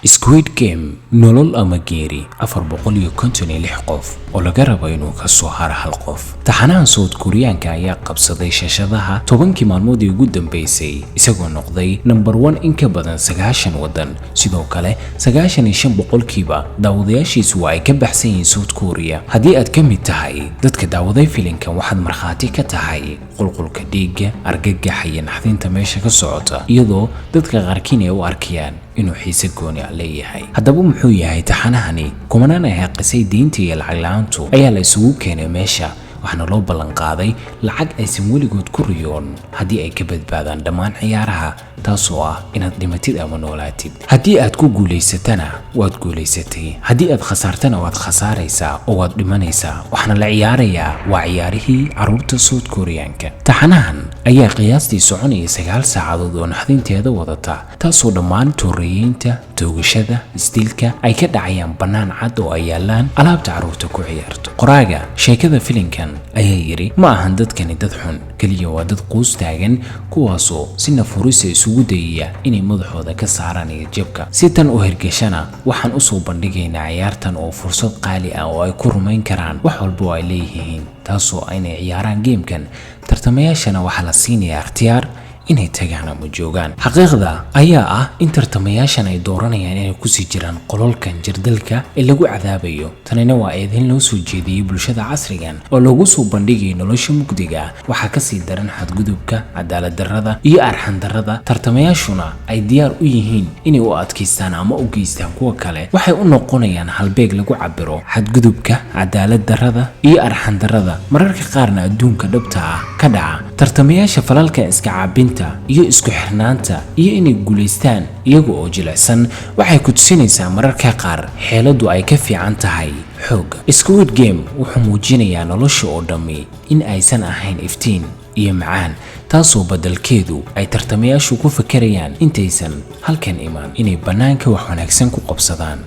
Squid Game, nolol ama geeri, 456 qof oo laga rabo inuu ka soo haro hal qof. Taxanahan South Koreaanka ayaa qabsaday shaashadaha 10kii maalmoodii ugu dambeysay, isagoo noqday number one in ka badan 90 waddan. Sidoo kale, 95% daawadayaashiisu waa ay ka baxsan yihiin South Korea. Haddii aad ka mid tahay dadka daawaday filimkan, waxaad markhaati ka tahay qulqulka dhiigga, argagaxa iyo naxdinta meesha ka socota, iyadoo dadka qaarkiin ay u arkayaan inuu xiise gooni ah leeyahay. Haddaba, muxuu yahay taxanahani? Kumanaan ay xaqisay diinta iyo lacag la-aantu ayaa la isugu keenay meesha, waxaana loo ballan qaaday lacag aysan weligood ku riyoon haddii ay ka badbaadaan dhammaan ciyaaraha, taasoo ah inaad dhimatid ama noolaatid. Haddii aad ku guulaysatana, waad guulaysatay. Haddii aad khasaartana, waad khasaaraysaa oo waad dhimanaysaa. Waxaana la ciyaarayaa waa ciyaarihii carruurta South Koreaanka. Taxanahan ayaa qiyaastii soconaya 9 saacadood oo naxdinteeda wadata, taasoo dhammaan tooreeyeynta, toogashada, isdilka ay ka dhacayaan bannaan cad oo ay yaalaan alaabta carruurta ku ciyaarto. Qoraaga sheekada filimkan ayaa yidhi: "Ma ahan dadkani dad xun keliya, waa dad quus taagan, kuwaasoo si nafurisa isugu dayaya inay madaxooda ka saaraan iyo jabka. Si tan u hirgashana, waxaan usoo bandhigaynaa ciyaartan oo fursad qaali ah oo ay ku rumayn karaan wax walba oo ay leeyihiin, taasoo inay ciyaaraan game-kan. Tartamayaashana waxaa la siinayaa ikhtiyaar inay tagaan ama joogaan. Xaqiiqda ayaa ah in tartamayaashan ay dooranayaan inay kusii jiraan qololkan jirdilka ee lagu cadaabayo. Tanina waa eedayn loo soo jeediyey bulshada casrigan oo lagu soo bandhigayo nolosha mugdiga ah. Waxaa kasii daran xadgudubka, cadaalad darrada iyo arxan darrada. Tartamayaashuna ay diyaar u yihiin inay u adkaystaan ama u geystaan kuwa kale. Waxay u noqonayaan halbeeg lagu cabiro xadgudubka, cadaalad darrada iyo arxan darrada, mararka qaarna adduunka dhabta ah ka dhaca. Tartamayaasha falalka iska caabinta iyo isku xirnaanta iyo inay guulaystaan iyaga oo jilicsan waxay ku tusinaysaa mararka qaar xeeladu ay ka fiican tahay xoogga. Squid Game wuxuu muujinayaa nolosha oo dhammi in aysan ahayn iftiin iyo macaan, taasoo beddelkeedu ay tartamayaashu ku fakarayaan intaysan halkan iman inay bannaanka wax wanaagsan ku qabsadaan."